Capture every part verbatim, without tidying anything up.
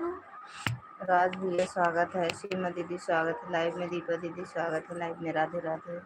राज भैया स्वागत है, सीमा दीदी स्वागत है लाइव में, दीपा दीदी स्वागत है लाइव में, राधे राधे।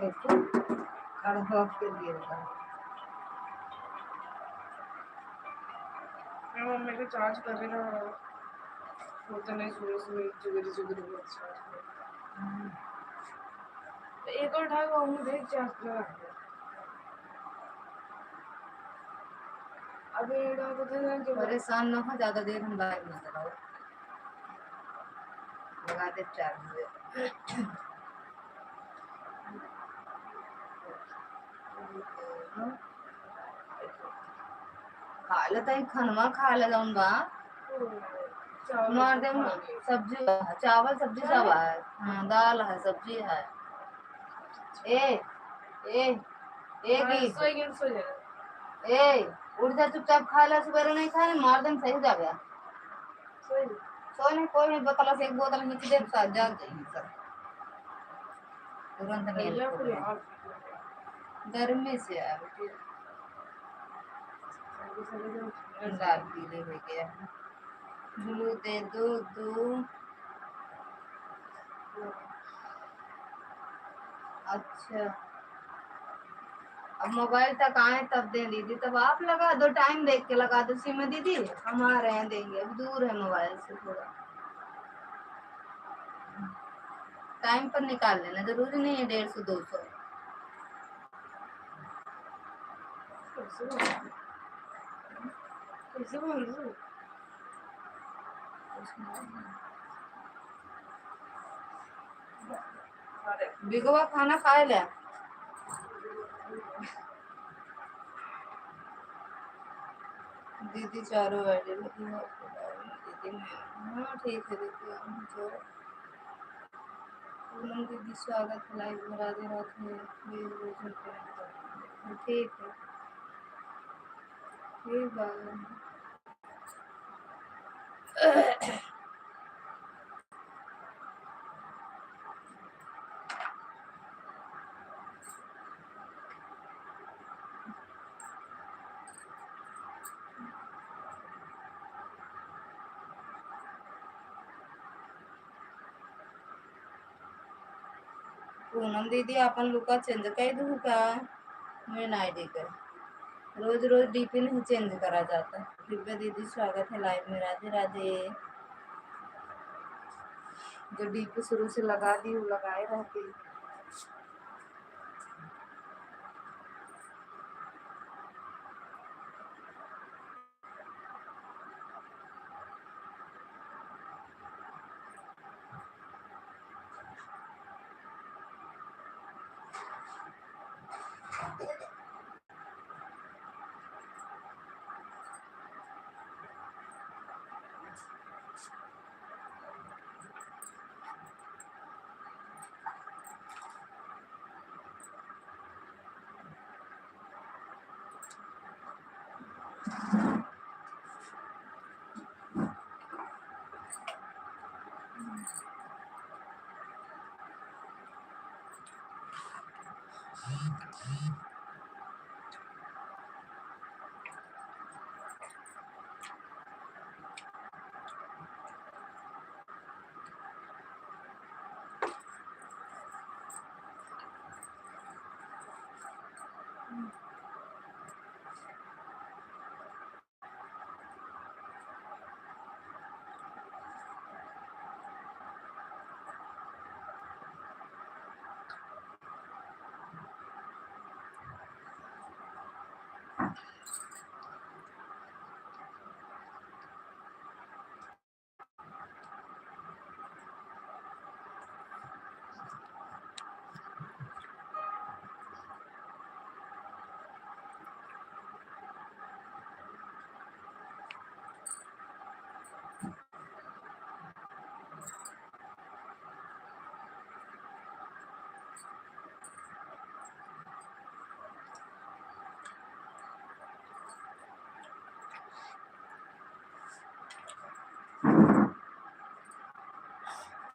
देखो, खड़ा होके दिए बा। मेरे मम्मी के चार्ज कर रही ना, वो तो नहीं, सुबह सुबह जुगरी जुगरी में चार्ज कर। हम्म। तो एक और उठा के हम देख चार्ज लगा। अबे एड़ा तो थे ना जो परेशान ना हो, ज्यादा देर हम लाइव ना चलाओ, लगा दे चार्ज। खा ले तई, खनवा खा ले जौन बा। चावल मार दे, खा ले। सब्जी बा, चावल सब्जी सब है। हाँ, दाल है, सब्जी है। ए, ए, ए हाँ, की? सोई गई, सोई गई। ए, उठ जा, चुपचाप खा ले, सुबेरे नहीं खाए, मार देम, सही हो जाबे। सोई गई। सोई नहीं, कोई नहीं, बोतल से एक बोतल नीचे दे, साथ जाग जाएंगे सब। तुरंत नहीं भैया, कोई हाल गर्मी से यार, फिर सर्दी, सर्दी, सर्दी। लाल पीले हो गया है। ब्लू दे दो, दो। अच्छा, अब मोबाइल तक आए तब दें दीदी, तब आप लगा दो, टाइम देख के लगा दो सीमा दीदी, हम आ रहे हैं देंगे, अब दूर है मोबाइल से थोड़ा। टाइम पर निकाल लेना, जरूरी नहीं है डेढ़ सौ दो सौ। कैसे बोल रही हूँ? कैसे बोल रही हूँ? बिगवा खाना खाए ले। दीदी चारों आईडी लगी है, दीदी में, हाँ, ठीक है दीदी, हम जो पूनम दीदी स्वागत है लाइव में, राधे राधे, प्लीज रोज में कनेक्ट कर दीजिए। ठीक है, ठीक बा। पूनम दीदी, आपन लुका चेंज कई दू का? मेन आईडी के रोज रोज डीपी नहीं चेंज करा जाता। दिव्या दीदी, स्वागत है लाइव में। राधे राधे। जो डीपी शुरू से लगा दी, वो लगाए रहती।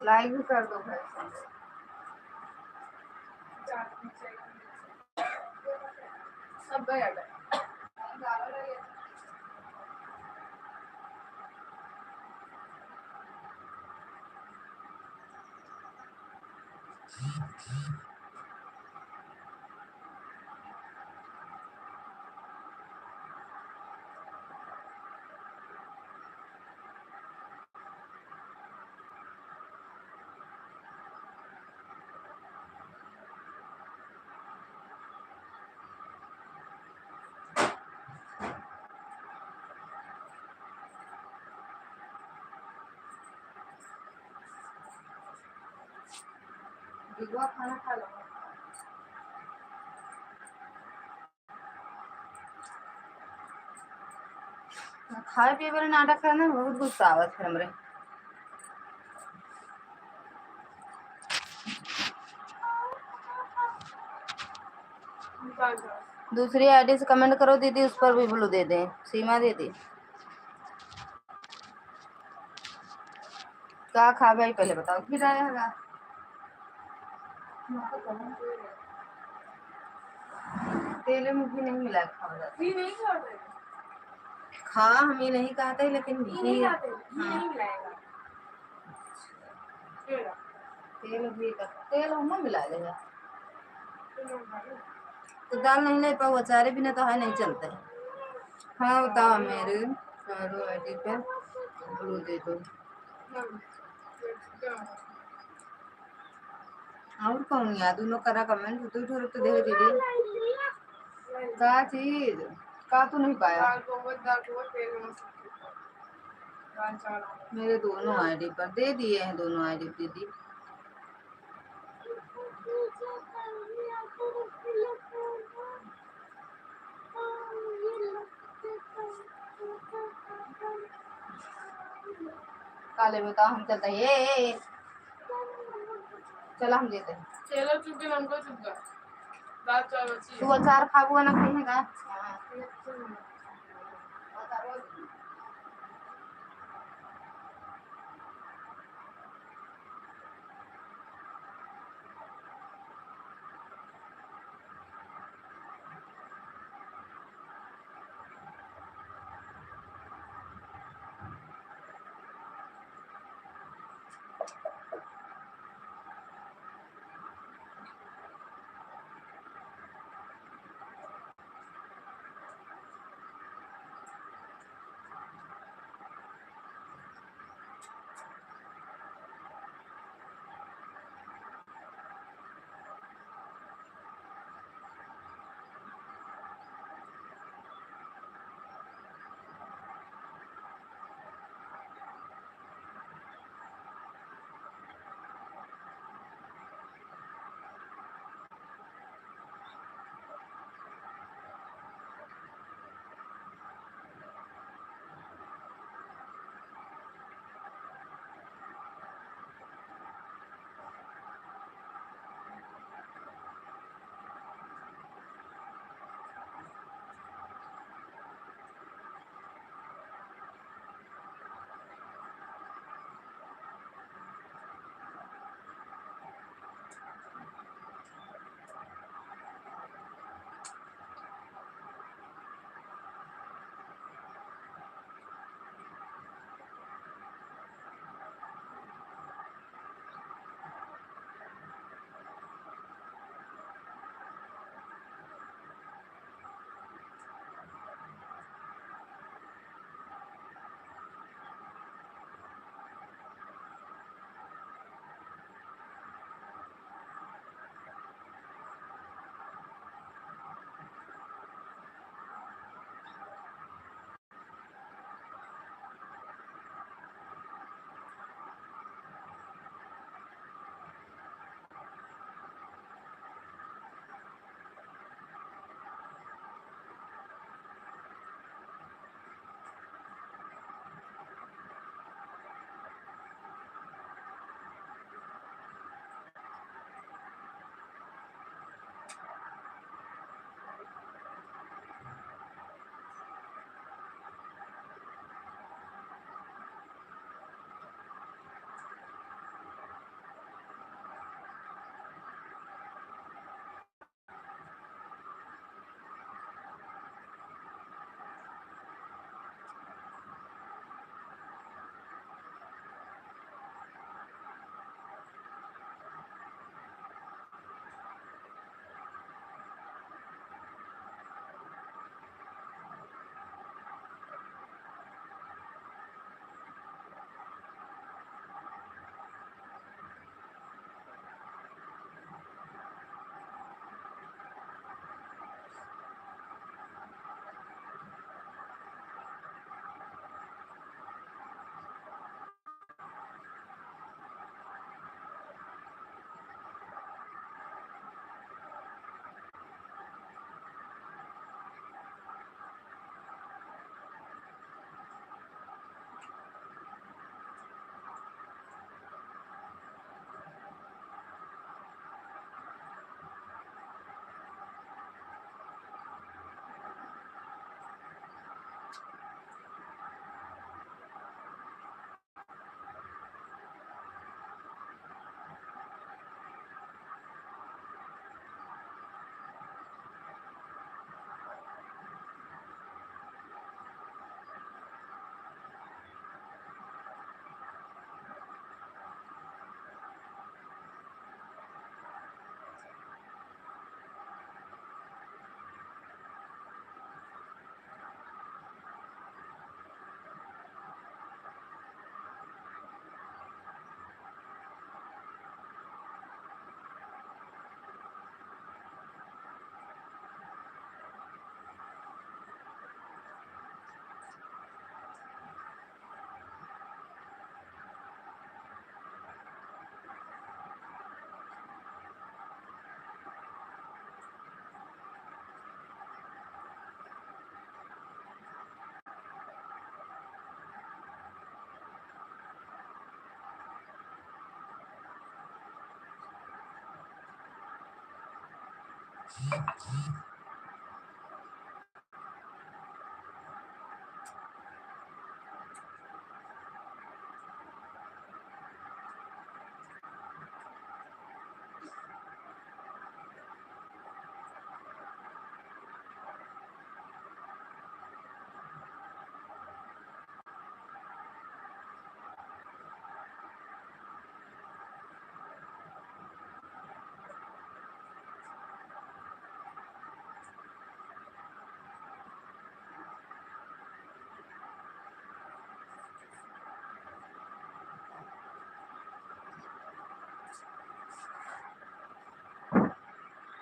लाइक भी कर दो भाई। सब गया। बिगुआ खाना खा लो। खाए पिए वाला नाटक करना बहुत गुस्सा आवत है हमरे। दूसरी आईडी से कमेंट करो दीदी, उस पर भी ब्लू दे दें, सीमा दीदी। का खा भाई, पहले बताओ। घी डाले हगा। तेल में घी नहीं मिला के खावा जाता। घी नहीं खाते। खा हम ये नहीं कहते, लेकिन घी घी नहीं खाते, घी हाँ। नहीं मिलाएगा। तेल। तेल घी का, तेल हम ना मिला लेगा। तो दाल नहीं ले पाओ, अचारे बिना तो है नहीं चलते। हाँ, बताओ मेरे चारों आईडी पे ब्लू दे दो। और कौन यार, दोनों करा कमेंट, तू ठोर तो दे दीदी। का चीज? का तू नहीं पाया? मेरे दोनों आईडी पर दे दिए हैं, दोनों आईडी दीदी। काले बताओ, हम चलते हैं। ए, ए, ए। चला, हम देते हैं। चलो, चुप के हमको चुप कर। दाल चावल अच्छी तू है। अचार खाबू ना, खाई है का? हाँ।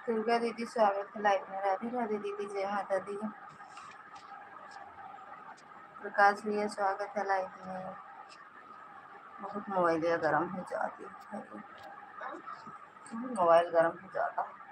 दुर्गा दीदी, स्वागत है लाइव में। राधे राधे दीदी, जय माता दी। प्रकाश भैया, स्वागत है लाइव में। बहुत मोबाइल या गरम हो जाती है, मोबाइल गरम हो जाता है।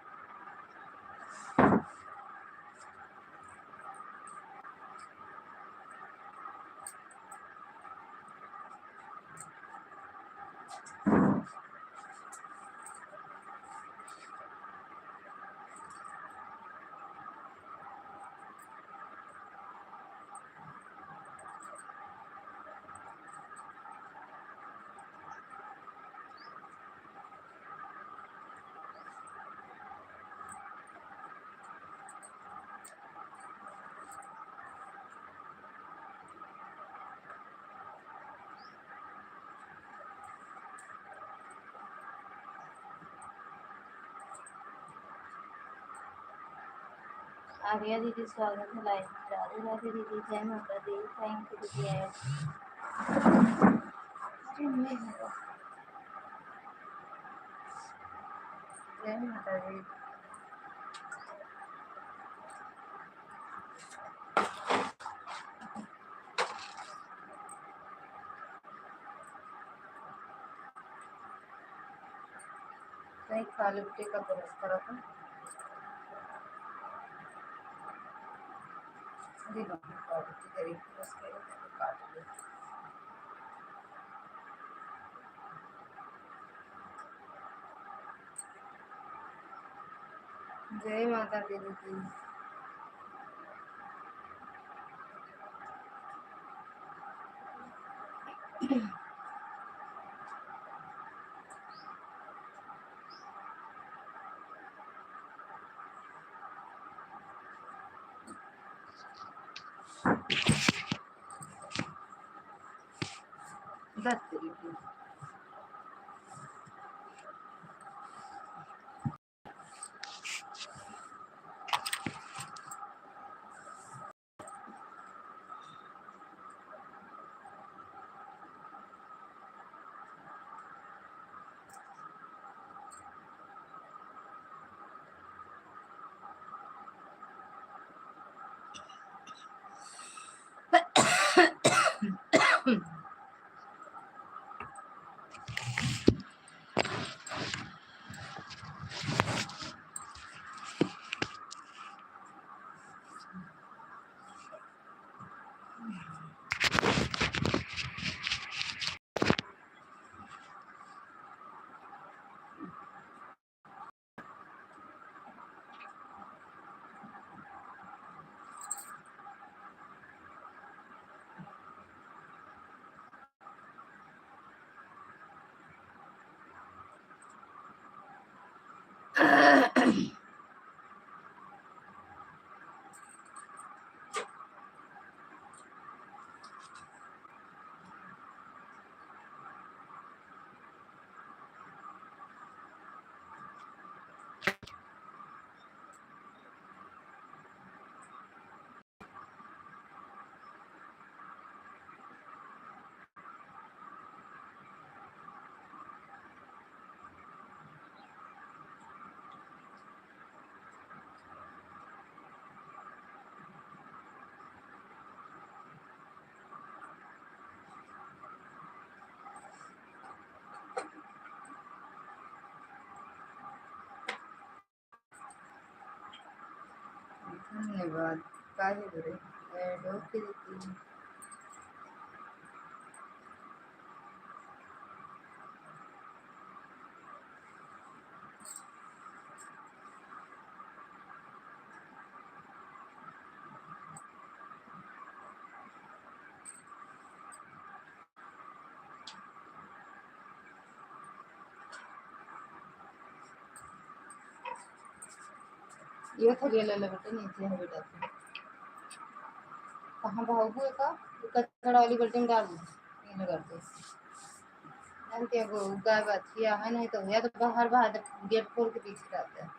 आर्या दीदी, स्वागत है लाइव में। राधे राधे दीदी, जय माता दी। Thank you दीदी। जय माता दी। कहीं खा लेते का ब्रश करा था। अरे बाप रे, काट दे। जय माता दी दीदी। दस तरीके। धन्यवाद। काहे बरे? ऐड होके देती हूँ। ये थोड़ी ले ले बेटा, नीचे है बेटा। कहाँ भागू का? ये कचरा वाली बाल्टी में डाल दो। ये लगा दो। जानते हैं, वो गाय बछिया है, नहीं तो या तो बाहर, बाहर गेट खोल के पीछे जाता है।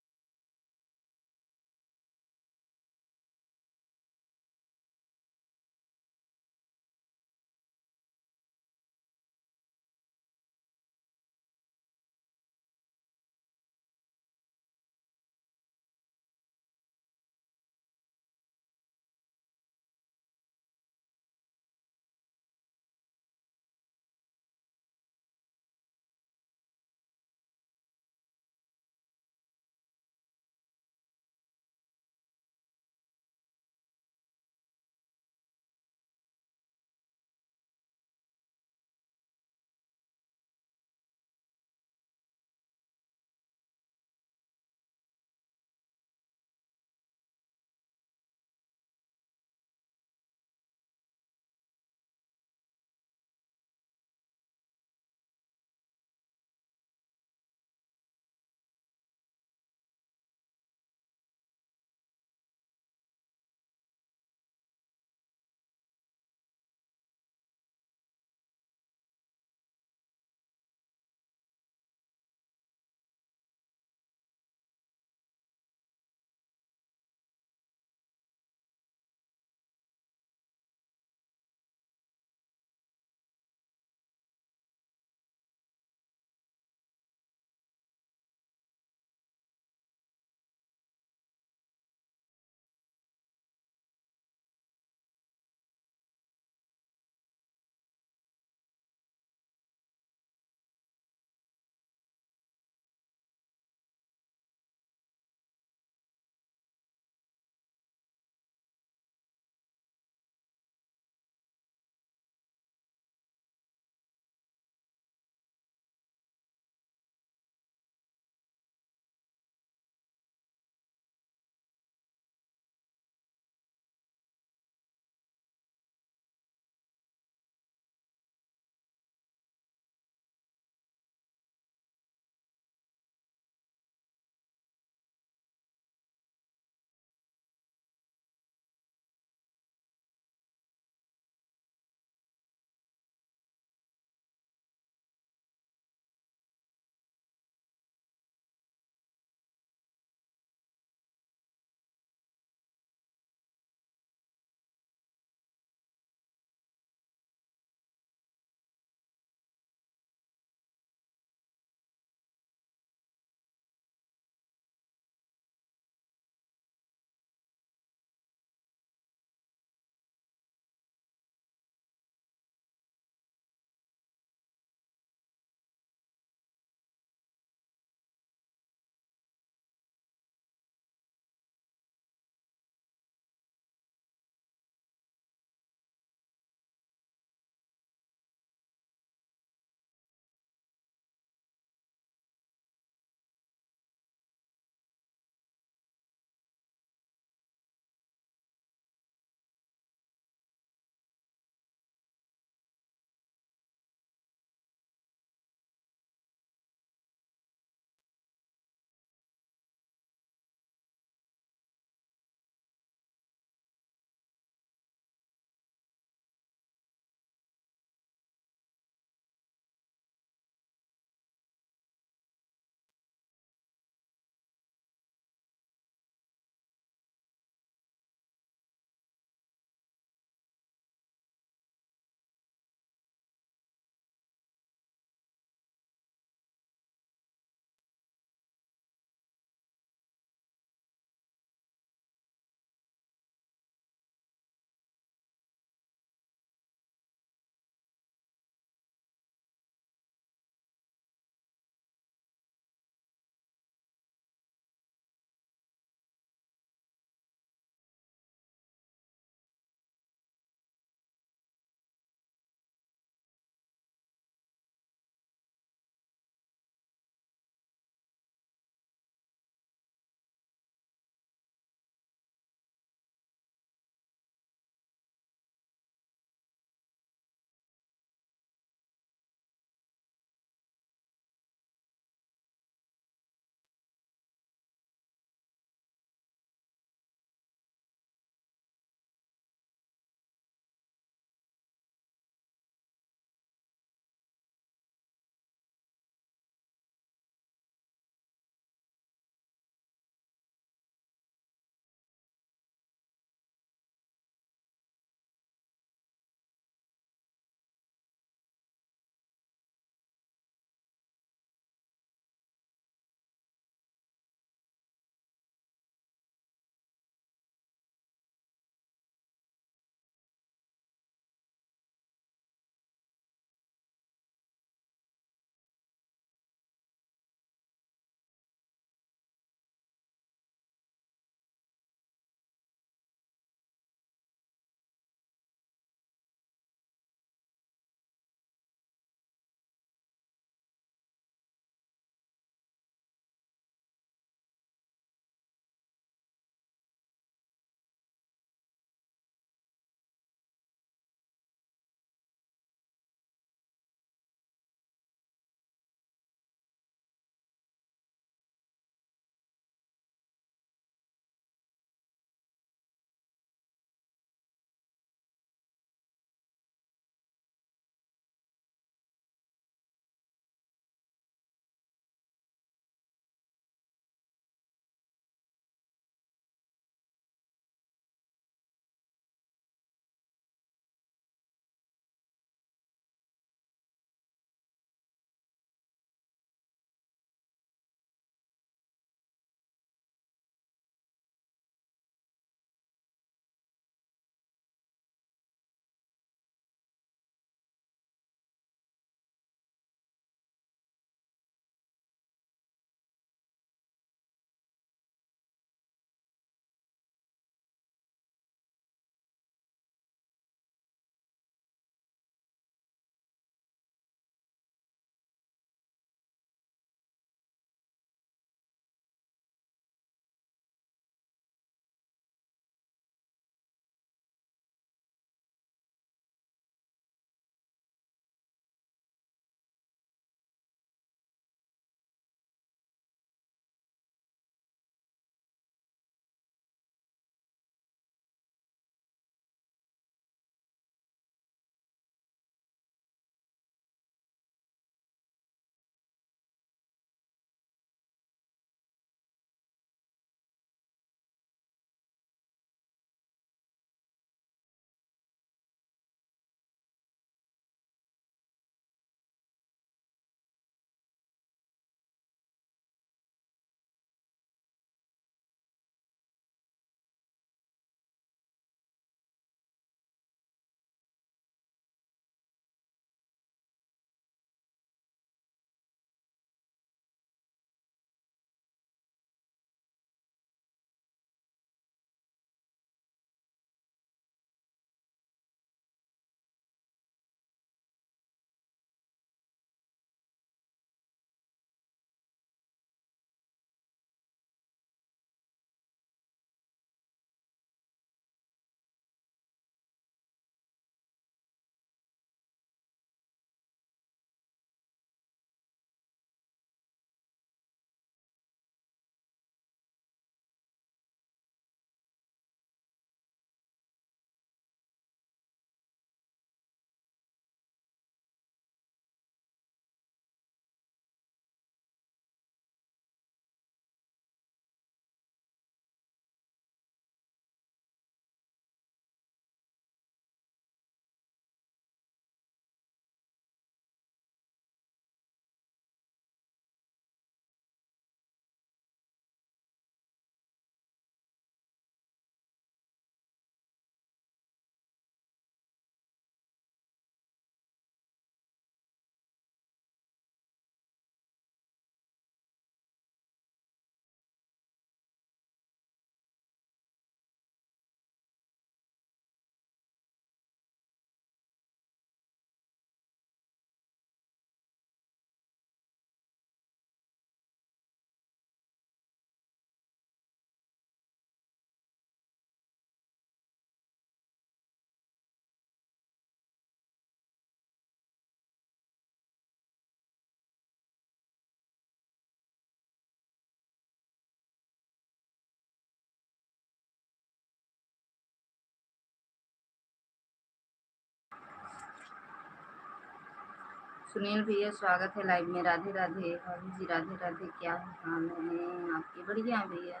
सुनील भैया, स्वागत है live में। राधे राधे भाभी जी, राधे राधे। क्या हाल है आपके? बढ़िया है भैया।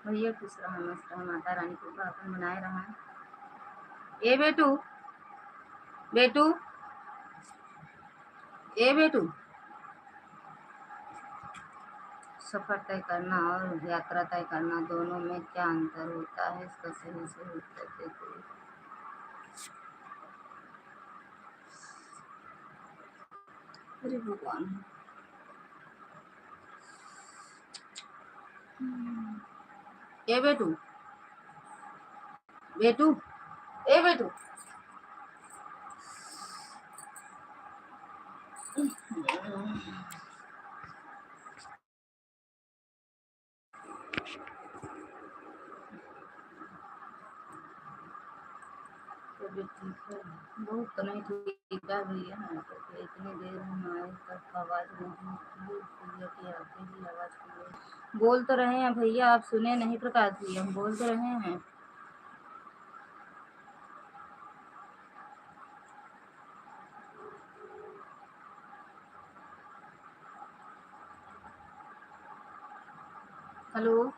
भैया खुश रहा, मस्त रहा, माता रानी कृपा अपन बनाए रहा। ए बेटू, बेटू, ए बेटू, सफर तय करना और यात्रा तय करना, दोनों में क्या अंतर होता है, इसका सही से उत्तर देते। अरे भगवान। ए बेटू, बेटू, ए बेटू। तबीयत ठीक है? बहुत तो नहीं ठीक है भैया, तो फिर इतनी देर हम आए तब आवाज नहीं थी, भैया की आते ही आवाज क्लियर। बोल तो रहे हैं भैया, आप सुने नहीं प्रकाश जी, हम बोल तो रहे हैं। हेलो।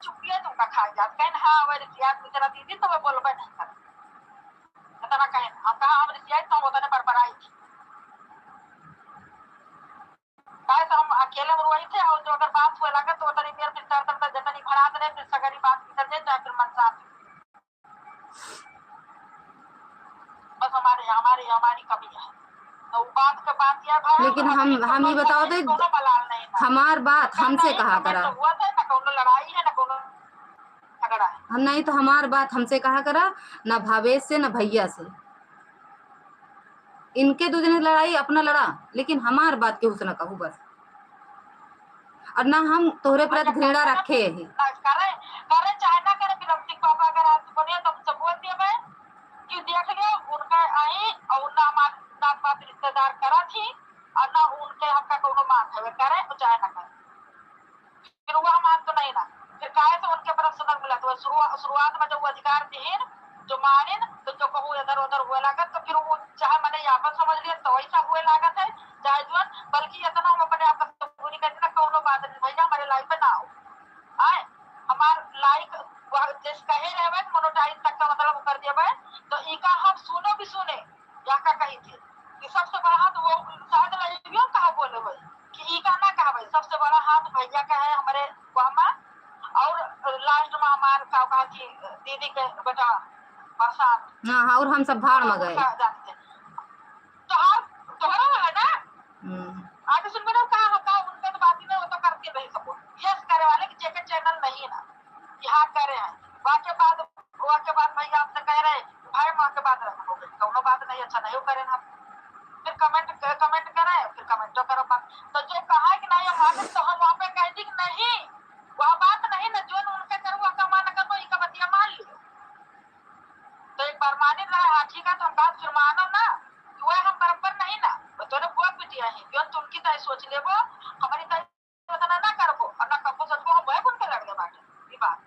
चुपिए तुमका खा जात। कहेन, "हाँ, अब रिसियात बेचारा दीदी, तो मैं बोलबे नहीं कर।" इतना कहेन, हम कहा, "हम रिसियाई तो हम उतने बरबराई थी।" काहे तो हम अकेले में रोई थे, और जो अगर बात हुए लगे, तो उतनी देर फिर चढ़ चढ़ जतनी भड़ा दे, फिर सगरी बात निकल जाए, चाहे फिर मन शांत। बस हमारे, हमारे, हमारी कमी है। तो वो बात के बात यह है, लेकिन हम, हम ही बताओ तो, हमार बात हमसे कहा करा। हुआ था, ना कौनो लड़ाई है, ना कौनो झगड़ा है। हम नहीं तो हमार बात हमसे कहा करा, ना भावेश से, ना भैया से। इनके दू जने लड़ाई अपना लड़ा, लेकिन हमार बात केहू से ना कहू बस। और ना हम तोहरे प्रति घृणा रखे ही। ना करे, करे चाहे ना करे, फिर हम पापा अगर आज बोलिए तो हमसे बोल दिए मैं कि देख लियो, उनका आई और ना हमार नात बात रिश्तेदार करा थी और ना उनके हमका कोनो मान हवे, करे तो चाहे ना करे। फिर वो हमार तो नहीं ना, फिर काहे तो उनके पर्सनल मिलत हुआ। शुरुआ-, शुरुआत में जब वो अधिकार दिहिन, जो मारिन, तो जो कहूँ इधर उधर हुए लागत, तो फिर वो चाहे मने आपन समझ लिए तो वैसा हुए लागत है, चाहे जुअन, बल्कि इतना हम अपने आप का बुरी करते ना, कौनो बात नहीं भैया, हमारे लाइफ में ना हो। आए, हमार लाइक वह जैसे कहे रहबे, मोनेटाइज तक का मतलब कर देबे, तो इका हम सुनो भी सुने, या का कही थी कि सबसे बड़ा हाथ वो शायद लइबियो कहा बोले होई कि इका ना कहबे, सबसे बड़ा हाथ भैया का है हमारे वहमा, और लास्ट में हमार का कहा थी दीदी के बेटा प्रशांत। हाँ, हाँ, और हम सब भाड़ में गए। जानते। तो आप तोहरा वाला ना, हम्म। आगे सुन मेरा कहा होता, उनके तो बात ही नहीं, वो तो करते रहे सब। यस करे वाले कि जेके चैनल नहीं है ना, कि हाँ करे हैं। वहाँ के बाद, वहाँ के बाद भैया आपसे कह रहे, भाई वहाँ के बाद रखो, कौनो बात नहीं, अच्छा नहीं करे ना। फिर कमेंट, कमेंट करे, फिर कमेंटो करो बात। तो जो कहा कि नहीं हम आगे, तो हम वहाँ पे कह दी कि नहीं, वह बात नहीं ना, जो उनके करो, वह कमा ना करो, इका बतिया मान लियो। तो एक बार मानित रहे, हाँ, ठीक है, तो हम बात फिर मानो ना, कि वह हम बराबर नहीं ना, वो तोरे बुआ बिटिया है, जो तुमकी ताई सोच लेबो, हमारी ताई उतना ना करबो, और ना कबो सोचबो, हम वह गुण के लड़ दे बाटे, ई बात,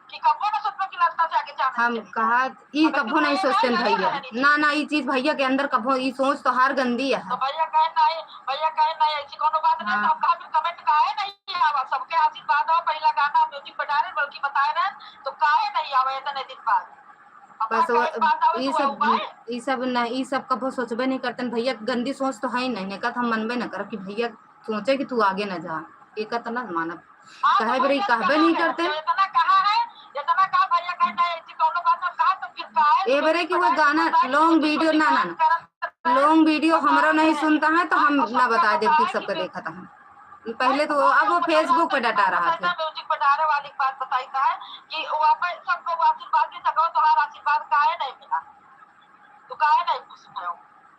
कि कबो ना सोचबो कि लड़ता से आगे जाना हम चाहिए। कहा, ई अगर कबो नहीं सोचते भैया, ना, ना, ई चीज भैया के अंदर कबो, ई सोच तो हार गंदी है। तो भैया कहे नहीं, भैया कहे नहीं, ऐसी कोनो बात नहीं, हाँ। तो हम कहा फिर कमेंट काहे नहीं आवा, सबके आशीर्वाद हो, पहला गाना म्यूजिक पे डाले, बल्कि बताए रहे, तो काहे नहीं आवा इतने दिन बाद? बस वो, ई सब, ई सब न, ई सब कबो सोचबे नहीं करतन भैया, गंदी सोच तो है ही नहीं, एकत हम मनबे न करब कि भैया सोचे कि तू आगे न जा, एकत न मानब। हाँ, कहे तो बेरे भैया कहबे नहीं करते। इतना कहा है, इतना कहा भैया कहे नहीं, ऐसी कौनो बात ना कहा, तो फिर काहे ए बेरे कि वो गाना लॉन्ग वीडियो ना, ना, ना, लॉन्ग वीडियो हमरो नहीं सुनता है, तो हम ना बताए देब कि सबके देखत है। पहले तो वो, अब वो Facebook पे डटा रहा था। म्यूजिक पे डाले वाली बात बताई था कि वो आप सबको वो आशीर्वाद भी सको, तुम्हारा आशीर्वाद काहे नहीं मिला, तो काहे नहीं खुश हो?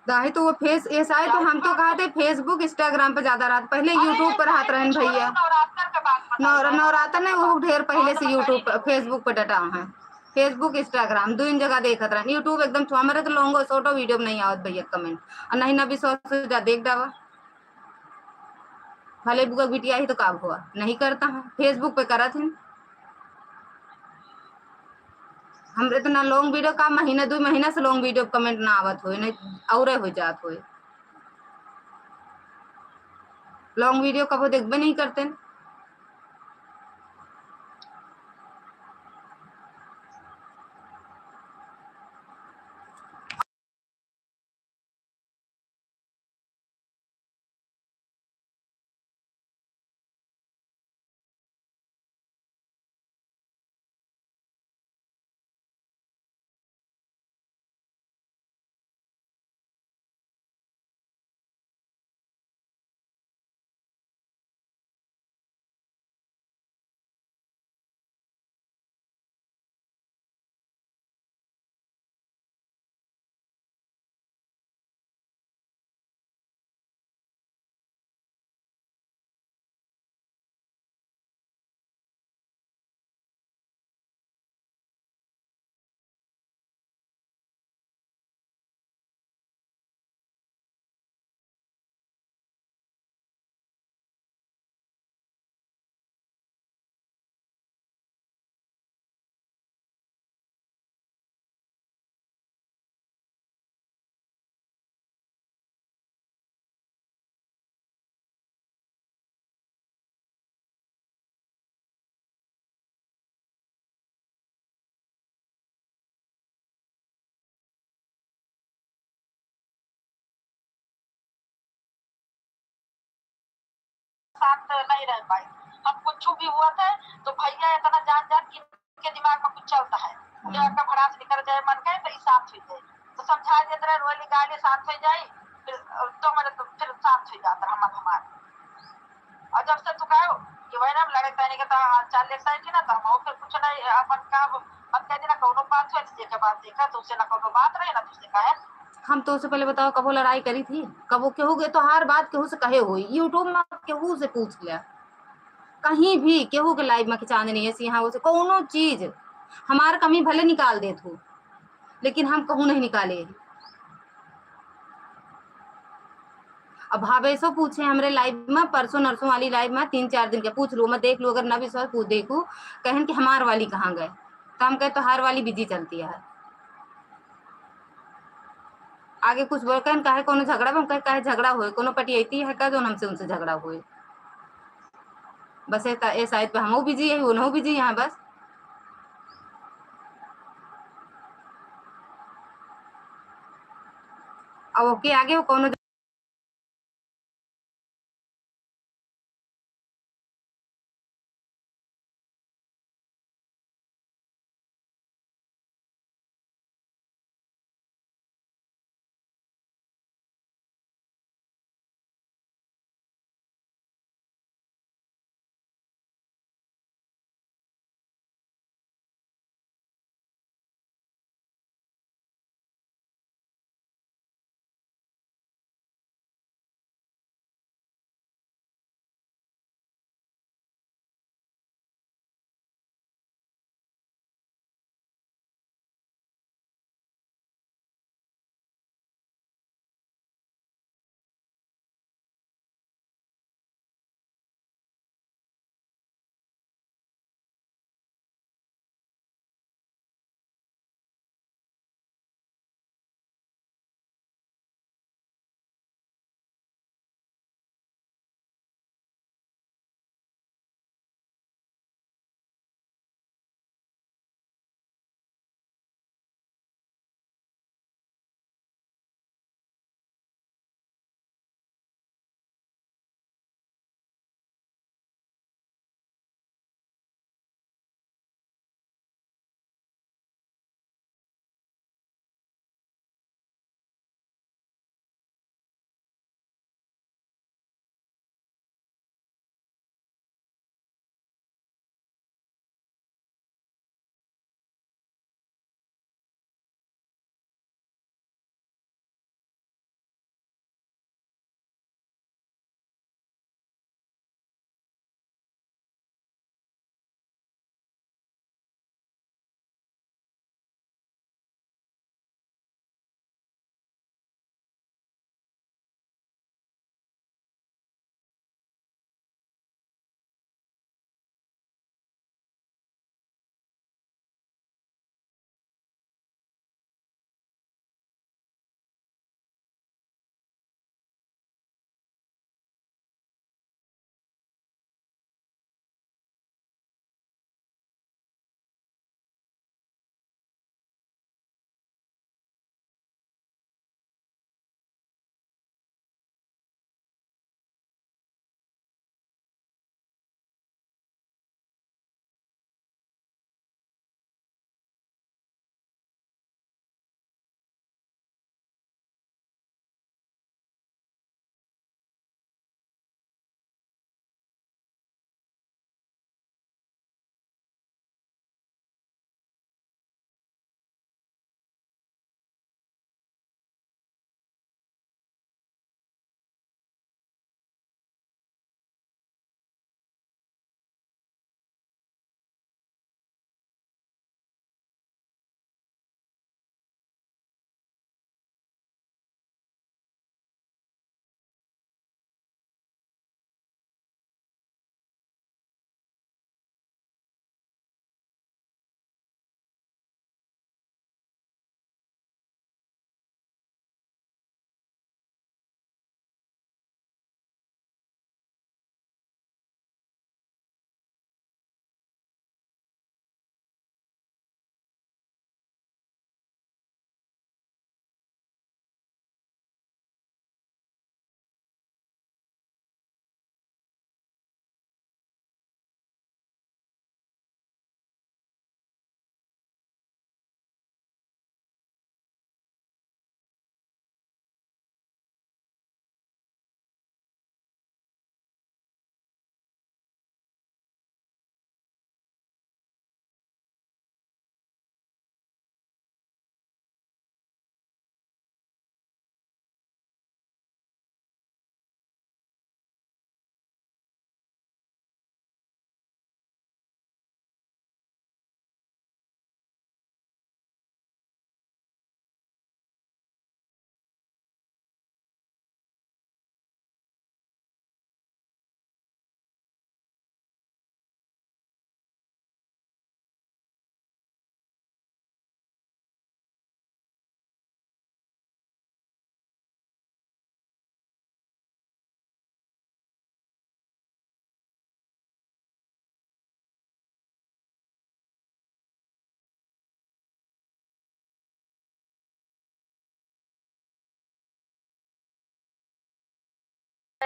दाही तो वो फेस, ऐसा है तो हम तो कहा थे Facebook, Instagram पे ज्यादा रहत, पहले YouTube पर हाथ रहन भैया। नवरात्र के बात बताई नवर-, था। नवरात्र नहीं, वो ढेर पहले से YouTube पर, Facebook पे डटा है। Facebook, Instagram, दो जगह देखत रहन। YouTube एकदम छुआ, मेरे तो लॉन्गो, शॉर्टो वीडियो में नहीं आवत भैया कमेंट। और नहीं ना विश्वास हो जा, देख डावा। भले बुआ बिटिया ही तो का हुआ, नहीं करता है, Facebook पे करत है। हम इतना लॉन्ग वीडियो का महीना, दो महीना से लॉन्ग वीडियो कमेंट ना आवत होए, नहीं औरे हो जात होए। लॉन्ग वीडियो कबो देखबे नहीं करते। शांत नहीं रह पाई। हम कुछ भी हुआ था तो भैया इतना जान जान के दिमाग में कुछ चलता है, हम्म। आपका भड़ास निकल जाए मन का तो ये शांत हो जाए। तो समझा देते रहे, रोली गाली शांत हो जाए, फिर तो मैंने तो फिर शांत हो जाता है मन हमारा। और जब से तू कहो कि वही ना लड़े तैने के तो हाल चाल लेता है कि ना, तो हम फिर कुछ नहीं, अपन का, अपन कह देना कौनो बात हो, तुझे के बात देखा, तुझसे ना कौनो बात रहे ना, तुझसे कहे। हम तो उससे पहले बताओ, कबो लड़ाई करी थी? कबो केहू के तोहार बात केहू से कहे होई? YouTube में केहू से पूछ ले, कहीं भी केहू के live में कि चांदनी ऐसी यहाँ उसे कौनो चीज हमार कमी भले निकाल देत हो, लेकिन हम कहूँ नहीं निकाले। अब भावेशो पूछे हमरे live में, परसों नरसों वाली live में, तीन चार दिन के पूछ लू, मैं देख लू, अगर ना विश्वास पूछ देखू, कहन कि हमार वाली कहाँ गए, तो हम कहे तोहार वाली busy चलती है। आगे कुछ बोल, कहन काहे कोनो झगड़ा बा? हम कहे काहे झगड़ा होए, कोनो पटियती है का जौन हमसे उनसे झगड़ा होए? बस ये ता-, ये side पे हमहू busy है, उनहू busy यहाँ बस। अब ओके आगे वो कोनो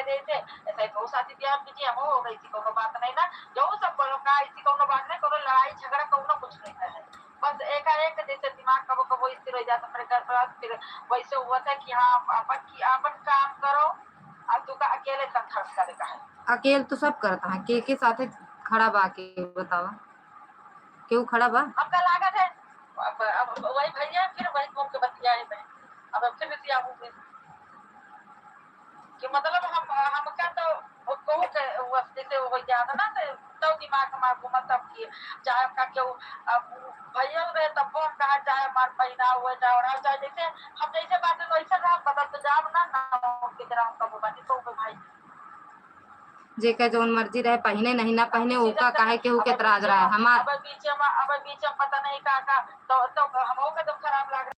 जैसे, ऐसे तो शादी ब्याह कीजिए, हम हो गई थी, कोनो बात नहीं ना, जो सब बोलो का, ऐसी कोनो बात नहीं, कोनो लड़ाई झगड़ा, कोनो कुछ नहीं है। बस एकाएक जैसे दिमाग कबो कबो स्थिर हो जाता मेरे घर पर, फिर वैसे हुआ था कि हाँ, अपन की, अपन काम करो, और तू का अकेले संघर्ष करे का है। अकेल तो सब करता है, के के साथे खड़ा बा के बतावा, केहू खड़ा बा? हमका लागत है, अब, अब वही भैया, फिर वही घूम के बतियाए में, अब फिर बतियाऊंगे। कि मतलब हम, हमका तो कहूँ के वस्ती से हो जात ना, तो, तो दिमाग हमार घूमत तब कि चाहे का केहू, अब भैया रहे तब हम कहा चाहे हमार पहिना हुए, चाहे ओढ़ाव, चाहे जैसे हम जैसे बाटे वैसे रह, बदल तो जाब ना, ना उनके तरह हम कबो बानी तो भाई। जेका जौन मर्जी रहे, पहिने नहीं ना पहिने, ओका काहे केहू के अब एतराज रहे? हमार अब बीच में, अब बीच में पता नहीं का, का, तो, तो हमहू के तो खराब लाग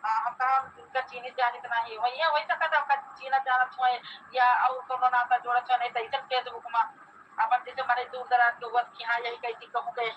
हाँ, हम कहा उनका चीनी जानित नहीं, वही है, वही सकत है, उनका चीना जानत होए या और कोनो नाता जोड़त होए, नहीं तो ऐसन Facebook में अपन जैसे माने दूर दराज के हुआ कि हाँ, यही कैसी कहूँ के।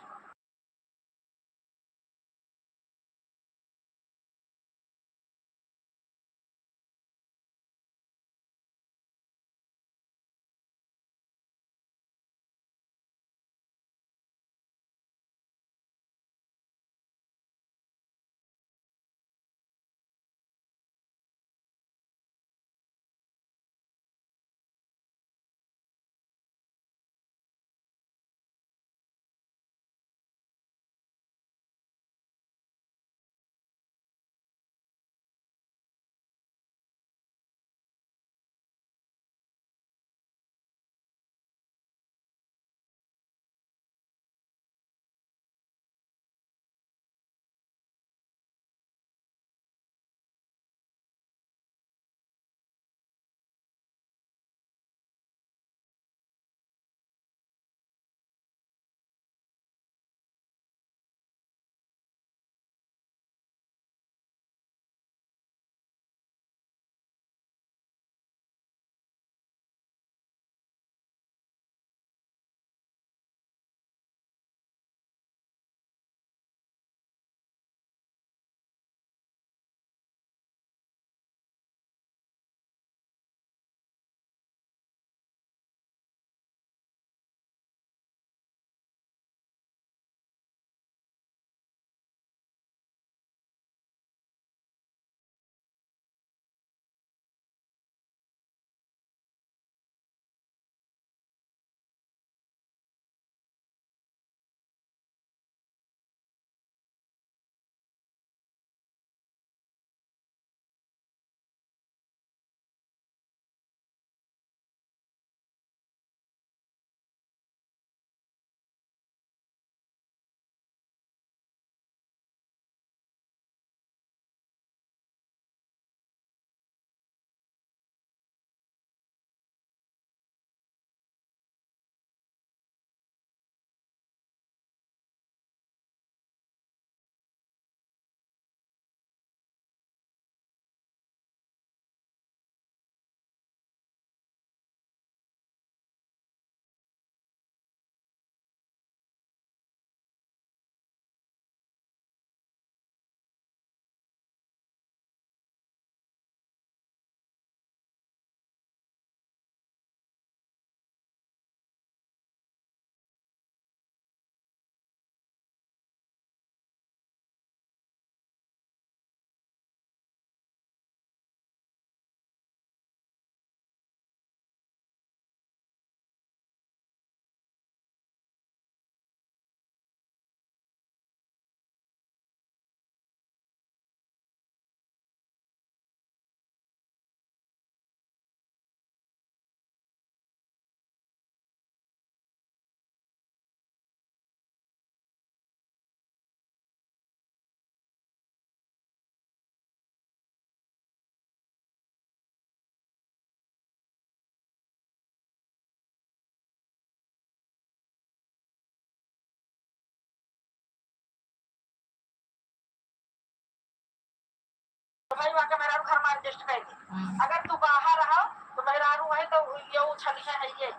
तो भाई, वहाँ के मेहरारू घर में adjust कर दी। अगर तू बाहर रहो, तो मेहरारू है, तो ये उछलिए है ये।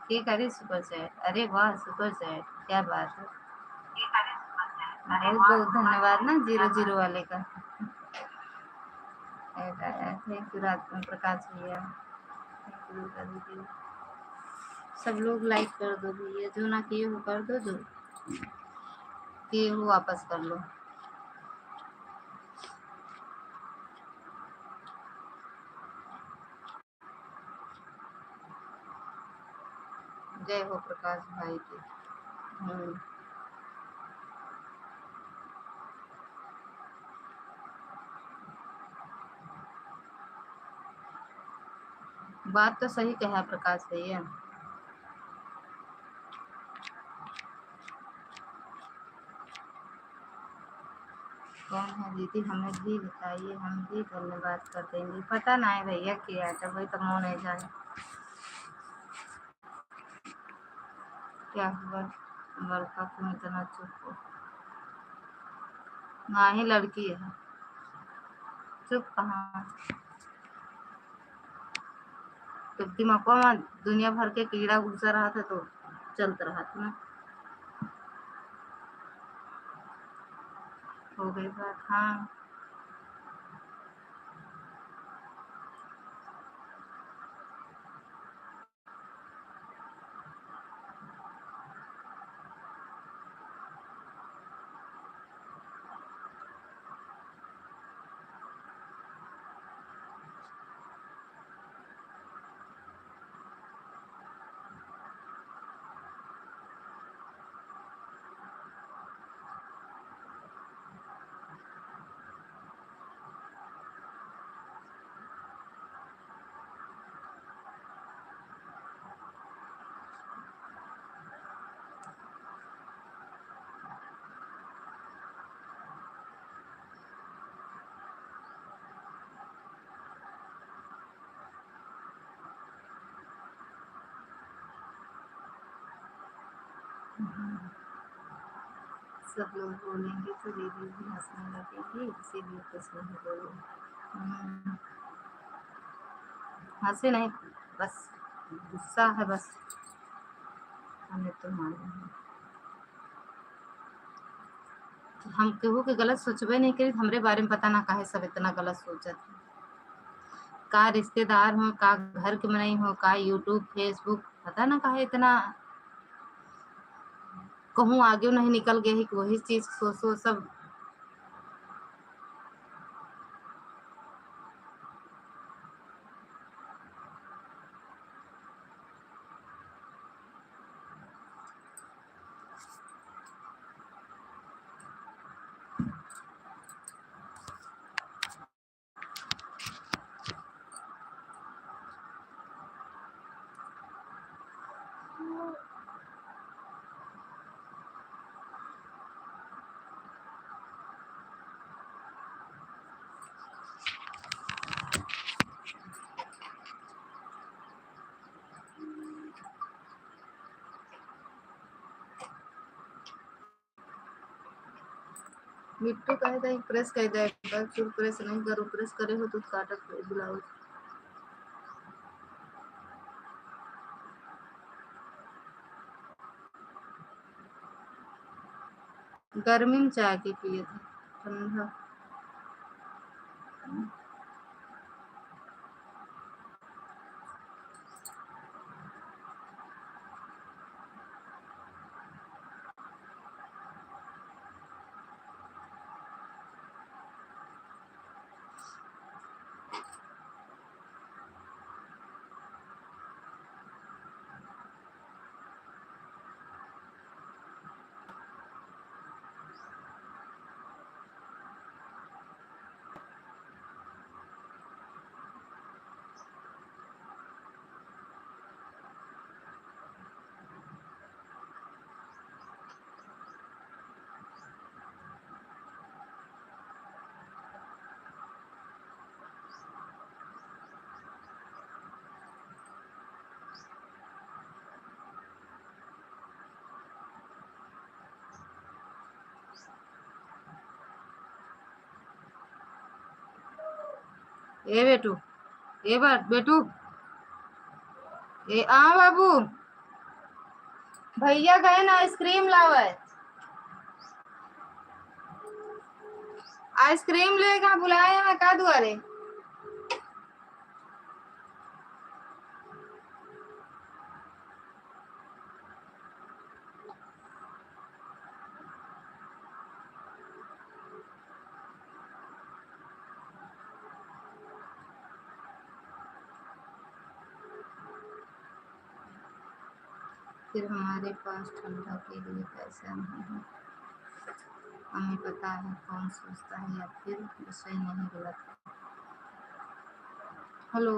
के करे super chat? अरे वाह, super chat, क्या बात है। बहुत बहुत धन्यवाद ना zero zero वाले का। Thank you रात में प्रकाश भैया, thank you दुर्गा दीदी। सब लोग like कर दो भैया, जो ना किए हो कर दो, जो किए हो वापस कर लो। जय हो प्रकाश भाई की। हम्म। बात तो सही कहा प्रकाश भैया। कौन है दीदी, हमें भी बताइए, हम भी धन्यवाद कर देंगे। पता ना है भैया क्या है, तो वही तो मोह नहीं जाने। क्या हुआ, लड़का क्यों इतना चुप हो? ना ही लड़की है, चुप कहाँ। तो दिमागवा में दुनिया भर के कीड़ा घुसा रहत है तो चलत रहत ना। हो गई बात, हाँ। सब लोग बोलेंगे तो दीदी भी हँसने लगेंगी, इसीलिए कुछ नहीं बोले। हम्म। हँसे नहीं, बस गुस्सा है, बस हमें तो मालूम है। हम केहू के गलत सोचबे नहीं करी, हमरे बारे में पता ना काहे सब इतना गलत सोचत है। का रिश्तेदार हो, का घर के मनई हो, का YouTube, Facebook, पता ना काहे इतना कहूँ आगे नहीं निकल गए है कि वही चीज सोच सोच सब। मिट्टू कहे था, press कर दे, एक बार फिर press नहीं करो, press करे हो तो काटत है blouse। गर्मी में चाय के पिए थे, ठंडा। ए बेटू, ए बा-, बेटू, ए आ बाबू, भैया गए ना आइसक्रीम लावे। आइसक्रीम लेगा बुलाए हैं का दुआरे? फिर हमारे पास ठंडा के लिए पैसा नहीं है। हमें पता है कौन सोचता है या फिर विषय नहीं गलत है। हेलो।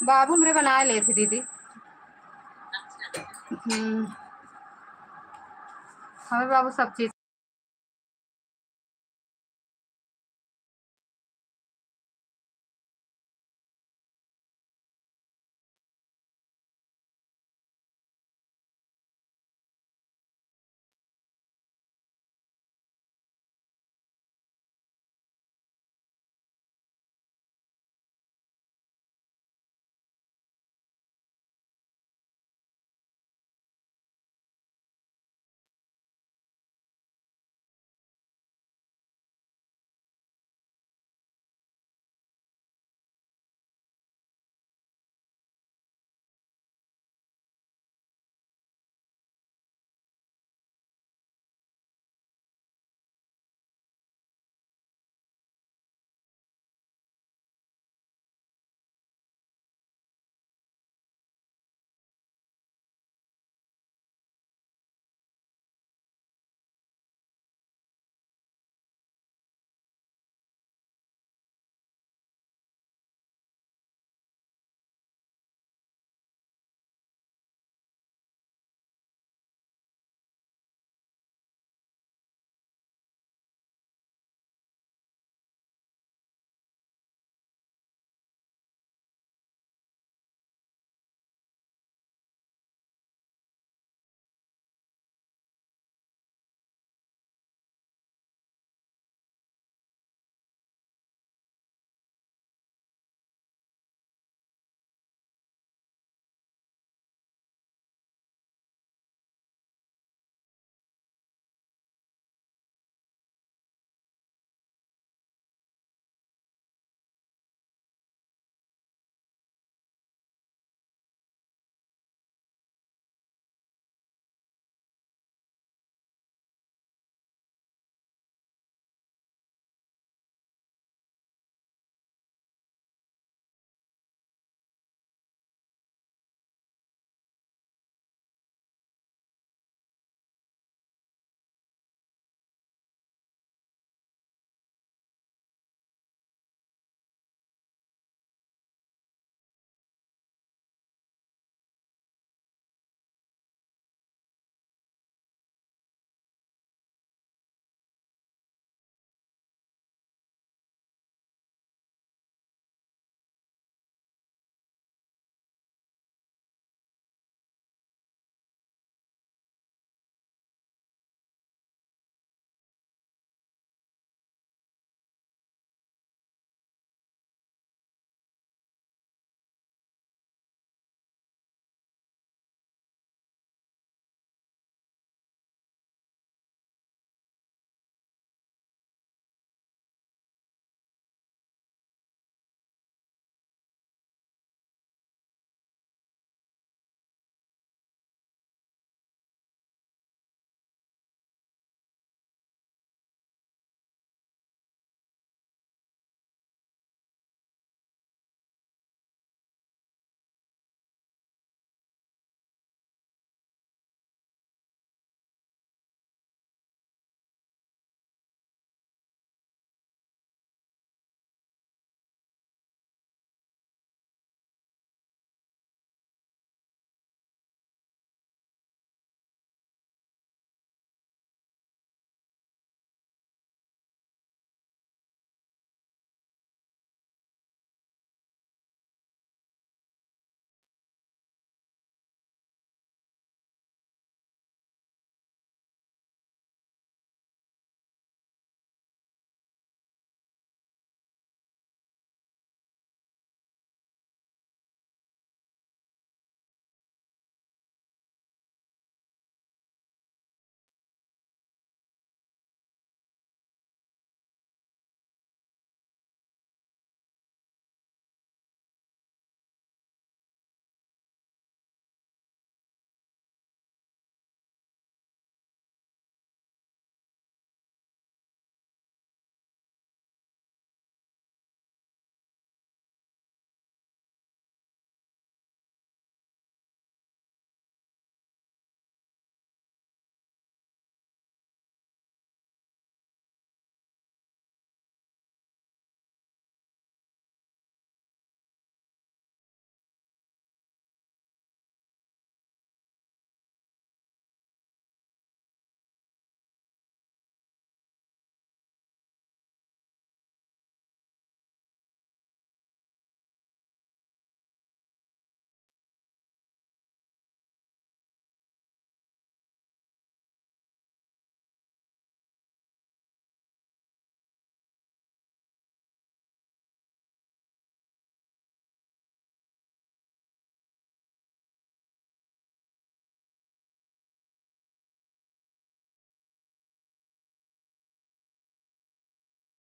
बाबू हमरे बनाए लेत है दीदी। हम्म, हमें बाबू सब चीज